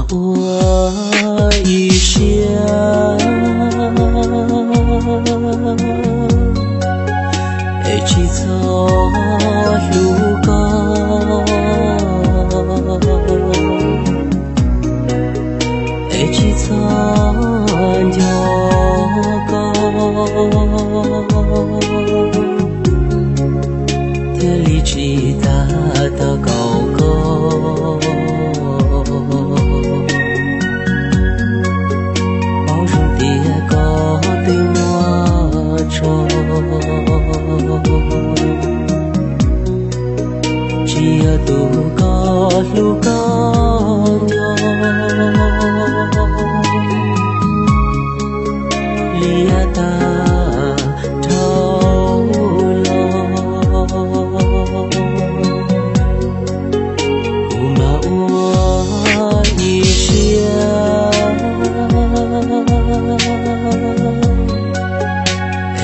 Ua ib siab es tsis txhob hlub koj, es tsis txhob nco koj, thiaj li tsis tas tau kaum koj. Paub zoo tias koj twb muaj tso, tsis yog tus koj hlub koj nco, li yav tag dhau los. Kuv mas ua ib siab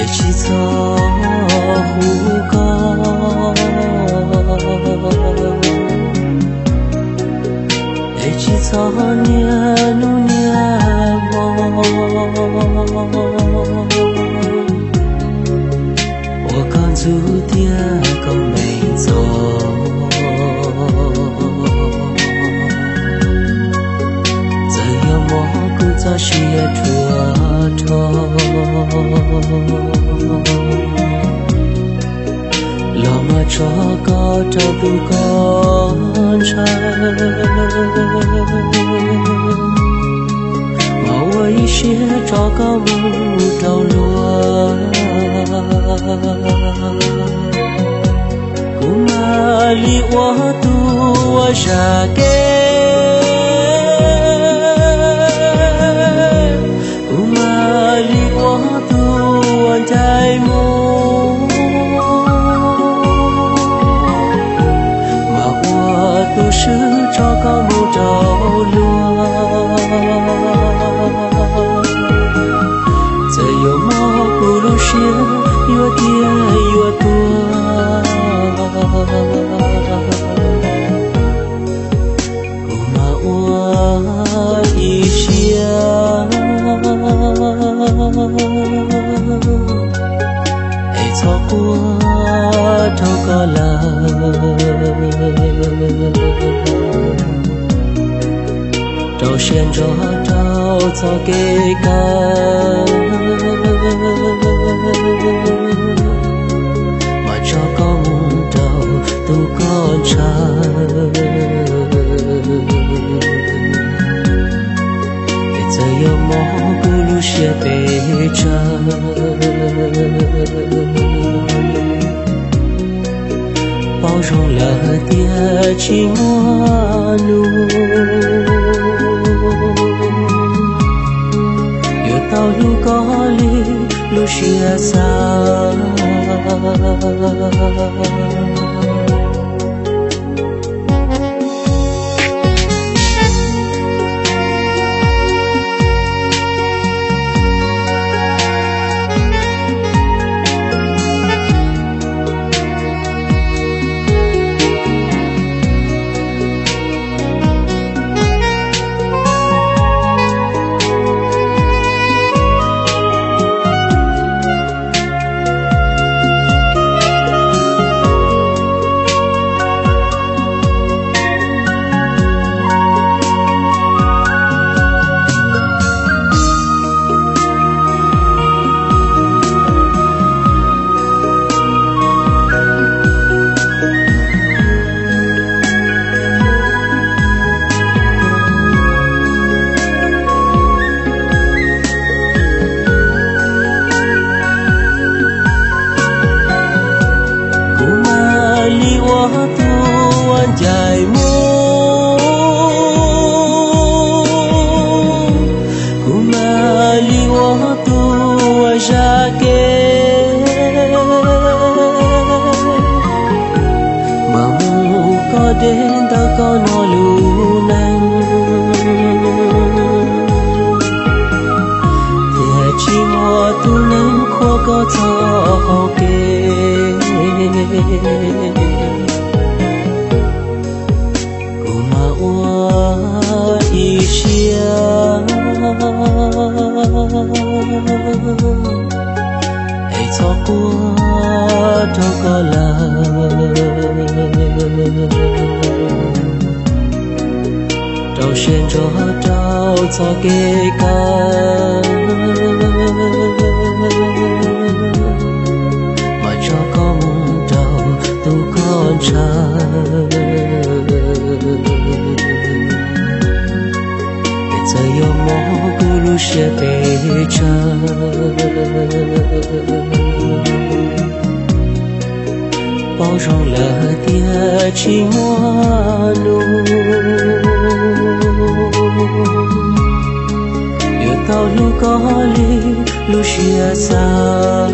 es tsis txhob hlub koj, es tsis txhob niaj hnub niaj hmo ua koj ntxub thiab koj me ntxo. Txawm yog mob kuv txoj sia ruam rho, los mas tso koj rau tus koj ntshaw, mas ua ib siab tso koj mus rau luag. Kuv mam li ua tus uas zam kev, kuv mam li ua tus uas ncaim mus, mas ua tus swb tso koj mus rau luag. Txawm yuav mob kuv lub siab yuav tiag yuav tuag, kuv mam ua ib siab es txhob quaj rau koj lawm. Rau siab ntso rau txoj kev kawm, mas tso koj mus rau tus koj ntshaw. Es txawm yuav mob kuv lub siab pes tsawg, paub zoo lawm tias tsis muaj nus yuav tau hlub koj li lub siab xav. Kuv mam li ua tus uas ncaim mus, kuv mam li ua tus uas zam kev, mas mus koj deb ntawm koj no lub neej, thiaj tsis muaj tus neeg qhuas koj txoj hau kev. Kuv mam ua ib Es txhob quaj rau koj lawm, rau siab ntso rau txoj kev kawm, mas tso koj mus rau tus koj ntshaw. Es txawm yuav mob kuv lub siab pes tsawg, paub zoo lawm tias tsis muaj nus yuav tau hlub koj li lub siab xav.